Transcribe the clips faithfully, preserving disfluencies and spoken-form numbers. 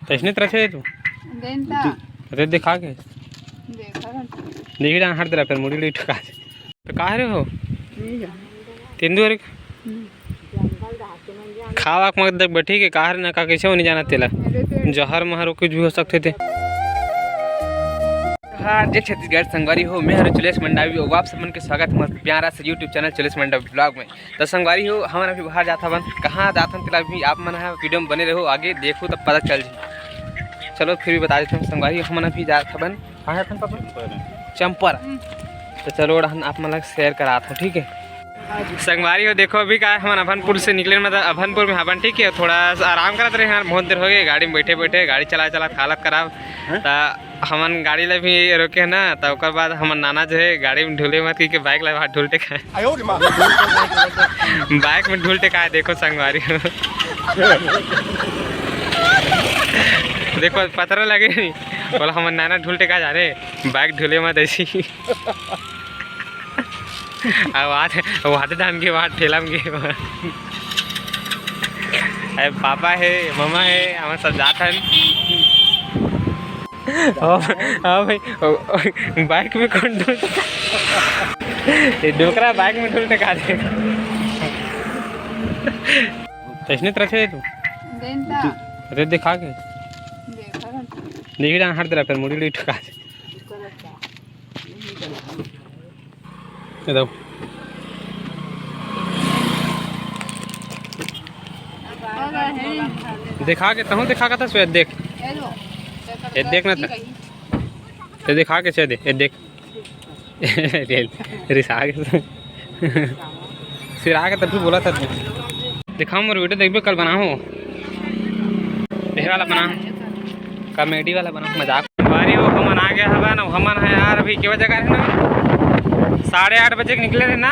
तइसने तरह से तू देन ता। अरे दिखा के। देखा ना। देखी डान हर तरह फिर मुड़ी उड़ी ठुका दे। तो कहाँ रे हो? नहीं जा। तेंदू अरे हम्म। खावा के मत देख बैठी के कहाँ रे ना का कैसे होने जाना तेला। अरे तो जहर महर कुछ भी हो सकते थे। हाँ, जय छत्तीसगढ़ संगवारी हो, मैं हरे चुलेश मंडावी और आप सबन के स्वागत है हमारे प्यारा से YouTube चैनल चुलेश मंडावी ब्लॉग में। तो संगवारी हो, हमन अभी बाहर जात हवन। कहाँ जात हन तेला अभी आप मन ह वीडियो में बने रहो, आगे देखो तब पता चल जाही। चलो फिर भी बता देते हैं संगवारी, हमन अभी जात हवन। कहाँ जात हन पापा? चंपर। तो चलो रहन आप मन ला शेयर करात हूँ, ठीक है। संगवारी हो देखो अभी का हमन अभनपुर से निकले, मतलब अभनपुर में हवन, ठीक है। थोड़ा सा आराम करत रहे यार, बहुत देर हो गए गाड़ी में बैठे बैठे, गाड़ी चला चला हालत खराब। हाँ? ता हमन गाड़ी ला भी रोके ना, त ओकर बाद हमन नाना जो है गाड़ी में ढूले मत की के बाइक ला बाहर ढूल टेकाए। आयो रे माँ। बाइक में ढूल टेकाए, देखो संगवारी हो। देखो पथरा लगे नहीं, बोला हमन नाना ढूल टेका जा रहे, बाइक ढूले मत ऐसी। अब आते, अब आते धान के बाद ठेला में गे। अरे पापा है, मम्मा है, हमन सब जात हन। हाँ, हाँ भाई, ओ, ओ, बाइक में कौन ढूल? ये डोकरा बाइक में ढूल टेका दे। तइसने तरह से तू देन ता। अरे दिखा के। देखा ना। देखी डान हर तरह फिर मुड़ी उड़ी ठुका दे। ये देखो। दिखा के तहूँ दिखा के था, सो ये देख। ये देख ना था। ये दिखा के से दे, ये देख। रिसा के। सिरा के तब भी बोला था। दिखाओ मोर वीडियो देखबे, कल बनाहूँ। ढेर वाला बना, कॉमेडी वाला बना, मजाक। बारी हो, हमन आ गए हवन। अब हमन है यार, अभी के बजे का है ना, साढ़े आठ बजे के निकले रहे ना।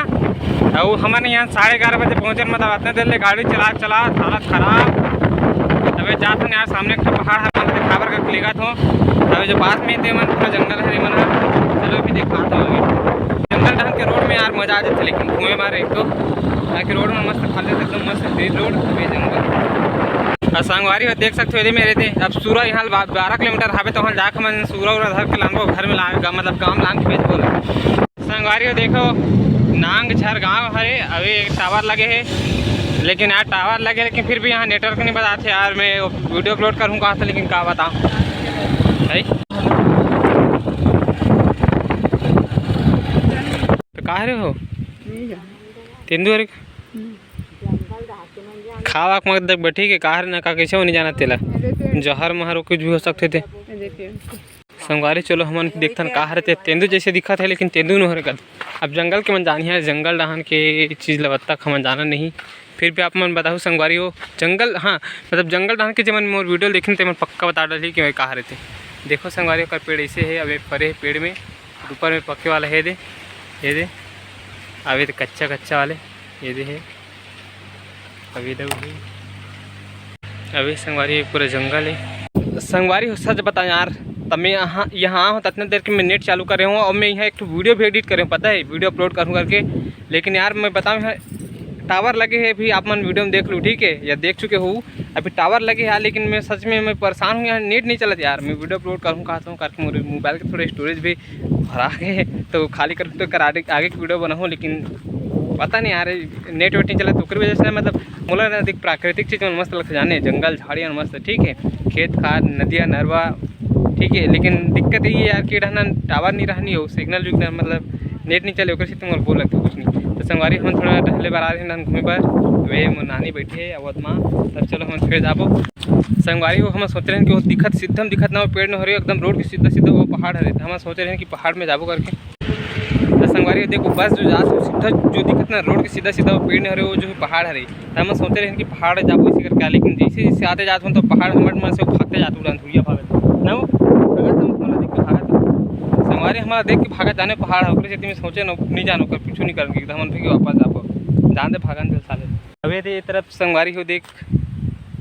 अब हमन यहाँ साढ़े ग्यारह बजे पहुँचे, मतलब इतने देर ले गाड़ी चला चला हालत खराब। तबे जात हन यार, सामने एक ठो पहाड़ है, मतलब दिखाबर करके लेगत हो। तबे जो पास में ही ते मन पूरा जंगल है, मन है। चलो अभी दिखाता हूँ अभी। जंगल डहन के रोड में यार मजा आ जाते, लेकिन घूमे मारे एक तो, ताकि रोड में मस्त खाली एकदम मस्त ग्रीन रोड, अभी जंगल। और संगवारी हो देख सकते हो, ये मेरे थे अब सूरा यहाँ बा-, बारह किलोमीटर हावे, तो वहाँ जाके मन सूरा उरा धर के लानबो, घर में लाएगा, मतलब काम लान के बेचबो ला। संगवारी हो देखो, नांग झर गांव हरे, अभी एक टावर लगे है, लेकिन यार टावर लगे, लेकिन फिर भी यहाँ नेटवर्क नहीं बताते यार। मैं वीडियो अपलोड करूँ कहा था, लेकिन का बताऊँ भाई। तो कहाँ रे हो? नहीं जा। तेंदू अरे हम्म। खावा के मत देख बैठी के कहाँ रे ना का कैसे होने जाना तेला। अरे तो जहर महर कुछ भी हो सकते थे। ये देखिए। संगवारी चलो हमन देखथन का हरे ते तेंदू जैसे दिखत है, लेकिन तेंदू नो हरे कद। अब जंगल के मन जानी है, जंगल डहन के चीज ल तक हमन जाना नहीं। फिर भी आप मन बताहू संगवारी हो, जंगल, हाँ, मतलब जंगल डहन के जेमन मोर वीडियो देखिन तेमन पक्का बता डाली कि मैं का हरे ते। देखो संगवारी, ओकर पेड़ ऐसे है, अब ये परे है पेड़ में, ऊपर में पके वाला है दे, ये दे, अब ये तो कच्चा कच्चा वाले, ये दे है। अभी तो वही, अभी संगवारी पूरा जंगल है। संगवारी हो, सच बताऊँ यार, तब मैं यहाँ, यहाँ आया हूँ, तो इतने देर के मैं नेट चालू करे हूँ और मैं यहाँ एक ठो वीडियो भी एडिट करे हूँ, पता है, वीडियो अपलोड करूँ करके। लेकिन यार, मैं बताऊँ, यहाँ टावर लगे है, अभी आप मन वीडियो में देख लो, ठीक है, या देख चुके हो, अभी टावर लगे है, लेकिन मैं सच में, मैं परेशान हूँ, यहाँ नेट नहीं चलत यार। मैं वीडियो अपलोड करूँ कहा था करके, मेरे मोबाइल के थोड़े स्टोरेज भी भरा गए, तो खाली कर तो कर आगे, आगे की वीडियो बनाऊँ, लेकिन पता नहीं यार, नेट वेट नहीं चला, तो ओकर वजह से मतलब मोला ना देख, प्राकृतिक चीज मन मस्त लगथे जाने, जंगल झाड़ी मन मस्त, ठीक है, खेत खार, नदिया नरवा, ठीक है, लेकिन दिक्कत ये है यार कि रहना टावर नहीं रहनी हो, सिग्नल विग्नल मतलब नेट नहीं चले, ओकर से तो मोर बोल लगथे कुछ नहीं। तो संगवारी हमन थोड़ा टहले बर आ रहे हैं घूमे बर, वे मोर नानी बैठे है अवध माँ, तब चलो हमन फिर जाबो। संगवारी हो, हमन सोच रहे हैं कि वो दिखत, सीधा में दिखत ना, वो पेड़ न हो रही, एकदम रोड के सीधा सीधा वो पहाड़ हरे, तो हमन सोच रहे हैं कि पहाड़ में जाबो करके। तो संगवारी हो, देखो बस जो जात हो सीधा जो दिखत ना रोड के सीधा सीधा वो पेड़ न हो रहे, वो जो है पहाड़ हरे। तो हमन सोचे रहेन कि पहाड़ जाबो इसी करके, लेकिन जैसे जैसे आते जात हन तो पहाड़ हमर मन से भागते जात उड़ान धुरिया भागत ना वो भागत हम मोला देख के भागत। संगवारी हमारा देख के भागत जाने पहाड़ है, ओकरे सेती में सोचे न नहीं जानो कर पीछू नहीं करन के हमन फिर वापस जाबो। जान दे भागन दे साले। अबे ये तरफ संगवारी हो देख,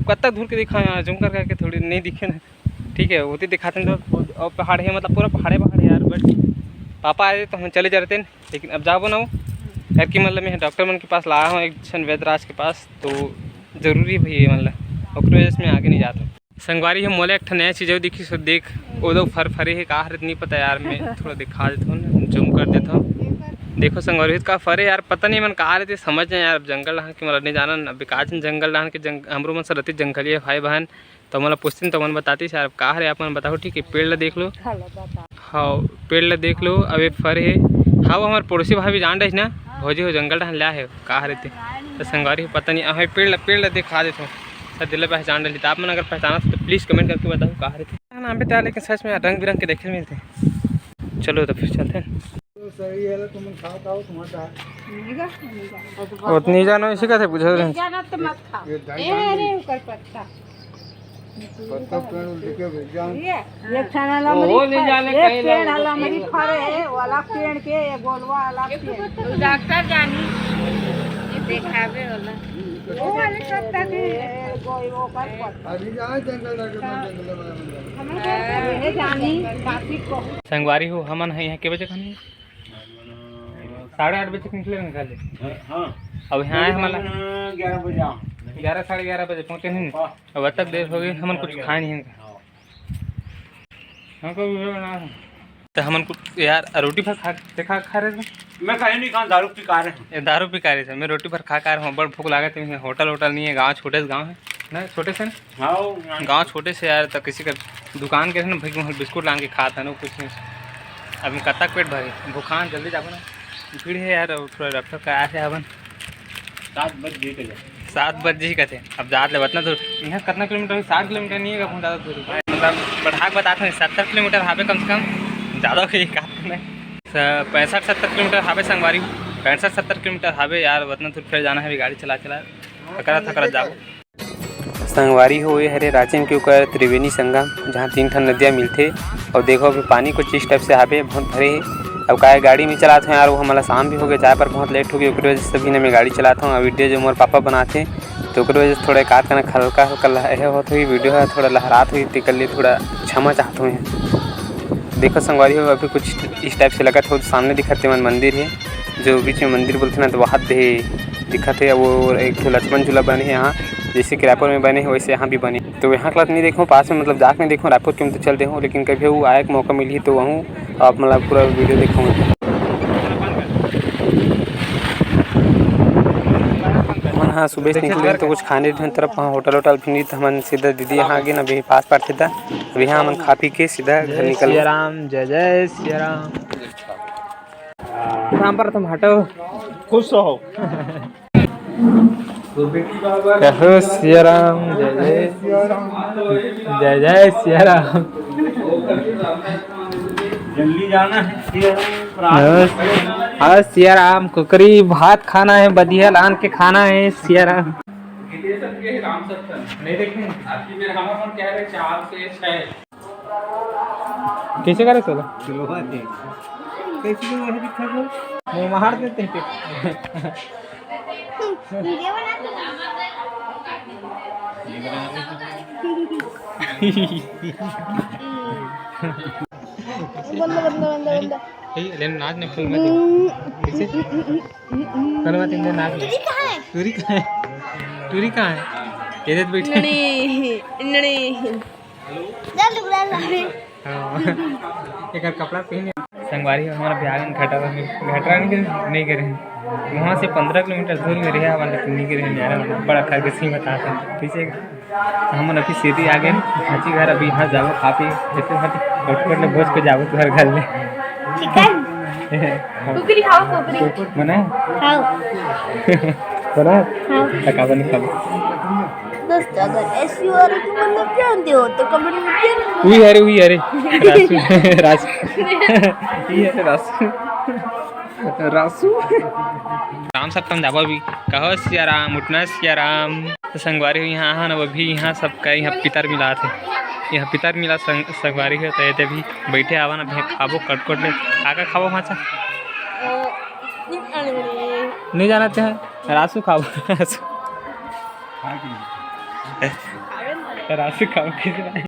कत्ता दूर के दिखा यार, जूम कर करके थोड़ी नहीं दिखे ना। ठीक है, वो तो दिखाते हैं तो, और पहाड़ है, मतलब पूरा पहाड़े पहाड़ है यार, बट पापा आए तो हम चले जा रहे थे, लेकिन अब जाबो ना वो, करके मतलब मैं डॉक्टर मन के पास लाया हूँ, एक झन वैद्यराज के पास, तो जरूरी भी है मतलब, ओकरे वजह से मैं आगे नहीं जाता हूँ। संगवारी हो, मोला एक ठन नया चीज अउ दिखिस, देख, ओ दो फर फरे हे, का हरे नइ पता यार, मैं थोड़ा दिखा देथव ना, जूम कर देथव। देखो संगवारी हो, का फरे यार, पता नहीं मन का हरे, समझ नहीं यार, अब जंगल डहन के मोला नहीं जानन, अब का जंगल डहन के जंग-, हमरो मन से रहिथे जंगलिया भाई बहन, तो मोला पूछतिन तो मन बतातिस यार, अब का हरे आप मन बताहू, ठीक है, पेड़ ला देख लो। हाँ, पेड़ ला देख लो, अब ये फर हे। हाँ, वो हमर पड़ोसी भाई भी जान रहिस ना, भौजी हो जंगल डहन ल्या हे, का हरे ते। तो संगवारी हो पता नहीं, हाँ, पेड़ ला, पेड़ ला दिखा देथव। शायद दिल्ला पहचान डरही, त आप मन अगर पहचानत हो तो please comment करके बताओ का हरे। नाम पे तैयार, लेकिन सच में रंग बिरंग के देखे मिलथे। चलो तो फिर चलते हैं। तो सही है, तुम खाओ, खाओ, तुम्हारा है। उतनी जानो इसी का थे बुझल रहे। जाना तो मत खाओ। ये ढाई ए, अरे, ऊपर पत्ता। पत्ता पेड़ उल्टे के भेज जाओ। ये एक ठन हला वो मरी ले फर-, जाने एक कहीं पेड़ लगा हला मरी फरे, वाला पेड़ के, ये गोलवा वाला पेड़। डॉक्टर जानी, ये देखावे वाला। वो वाले पत्ता के, ये गोई वो कर पत्ता। अभी जाए जंगल जाके, मैं जंगल में बना। हम लोग ये जानी, बाकी को। संगवारी हो, हमन है यहाँ के बजे खानी? साढ़े आठ बजे निकले ना खाली। हाँ। अब यहाँ आए हमन ग्यारह बजे आओ। ग्यारह, साढ़े ग्यारह बजे पहुँचे नहीं। हाँ। अब तक देर हो गई, हमन कुछ खाए नहीं। हाँ। हमको भी बना। तो हमन कुछ यार रोटी भर खा, ते खा, खा रहे थे। मैं कहीं नहीं खाऊँ, दारू पी खा रहे हैं। ये दारू पी खा रहे थे, मैं रोटी भर खा, खा रहा हूँ, बड़ भूख लागत है। होटल, होटल नहीं है, गाँव छोटे से गाँव है ना, छोटे से ना? हाँ, वो गाँव छोटे से यार, तो किसी का दुकान के ना भाई, वहाँ बिस्कुट लान के खात है ना, कुछ नहीं। अब कतक पेट भरे, भूखान जल्दी जाबो ना, भीड़ है यार, थोड़ा डॉक्टर का आया है अपन। सात बज गई कहे। सात बज गई कथे। अब जात ले उतना दूर, यहाँ कितना किलोमीटर है? सात किलोमीटर नहीं है, अपन ज़्यादा दूर। मतलब बढ़ा के बताते हैं, सत्तर किलोमीटर हावे कम से कम, ज़्यादा हो गई का नहीं। स-, पैंसठ सत्तर किलोमीटर हावे संगवारी, पैंसठ सत्तर किलोमीटर हावे यार, उतना दूर फिर जाना है, अभी गाड़ी चला चला, थकरा थकरा जाओ। संगवारी हो, ये हरे राजिम के ऊपर त्रिवेणी संगम, जहाँ तीन ठन नदिया मिलथे। और देखो, अभी पानी कुछ इस टाइप से हावे, बहुत भरे हे। अब काय गाड़ी में चलात हूँ यार, वो हमला शाम भी हो गया, जाए पर बहुत लेट हो गया, ओकरे वजह से अभी ना मैं गाड़ी चलात हूँ। और वीडियो जो मोर पापा बनाते, तो ओकरे वजह से थोड़ा एक आध कना हल्का हल्का लह-, ये होत हुई, वीडियो है थोड़ा लहरात हुई, तेकर लिए थोड़ा क्षमा चाहत हूँ। देखो संगवारी हो, अभी कुछ इस टाइप से लगत हो, सामने दिखत तेमन मंदिर है, जो बीच में मंदिर बोलथे ना, तो वहाँ दे दिखत है। वो एक ठो लक्ष्मण झूला बने है यहाँ, जैसे कि रायपुर में बने है, वैसे यहाँ भी बने। तो यहाँ कलत नहीं देखो, पास में मतलब जाके नहीं देखो, रायपुर के में तो चल दे हो, लेकिन कभी वो आए के मौका मिली तो वहूँ आप मतलब पूरा वीडियो देखो। हमन हाँ सुबह से निकले तो कुछ खाने ढूंढ तरफ वहाँ होटल वोटल भी नहीं, तो हमन सीधा दीदी यहाँ आगे ना, अभी पास पड़थे था। अभी यहाँ हमन खा पी के सीधा घर निकल। सिया राम, जय जय सिया राम। राम पर तुम हटो। खुश हो। कहो सिया राम, जय जय, जय जय सिया राम। जल्दी जाना है सिया राम। हाँ, सिया राम, कुकरी भात खाना है, बदिया लान के खाना है सिया राम। नहीं देखे। आपकी मेरे हमारे कौन कह रहे, चार से छह। कैसे करे चलो? कैसे वो है दिखा दो। वो मार देते हैं। वीडियो बना दो। बंदा, बंदा, बंदा, बंदा। ए, लेन नाच ने फिल्म में। कैसे? कल बात इनने नाच ने। टूरी कहाँ है? टूरी कहाँ है? टूरी कहाँ है? ये देख बैठे। नड़ी, नड़ी। हाँ। एकर कपड़ा पहने। संगवारी हमारा बिहार में घटरा में, घटरा नहीं करे, नहीं करे हैं। वहाँ से पंद्रह किलोमीटर दूर में रहे, हमारे लेकिन नहीं करे हैं, यार, बड़ा खरगसी बताते हैं। पीछे हमन अभी सीधी आ गए, हाची घर अभी यहाँ जाबो, खा पी, जैसे हाची कट कट ले भोज को जाबो तुहर घर ले। चिकन? कुकरी खाओ, कुकरी। मने? खाओ। बना? हाँ। तका बनी खाबो। दोस्तों, अगर ऐसी और तुम मतलब जानते हो तो कमेंट में जरूर। उही हरे, उही हरे। रासु, रासु। उही हरे रासु। रासु। राम सप्तम जाबो भी। कहो सिया राम, उठना सिया राम। तो संगवारी हो यहाँ, हाँ ना, वो भी यहाँ सबका यहाँ पितर मिला थे। यहाँ पितर मिला संग-, संगवारी हो तो ये भी बैठे आवा ना, भी खाबो कटकोट ले। का का खाबो भाचा? नहीं जानते हैं। रासु खाओ, रासु। रासु खाओ, किसी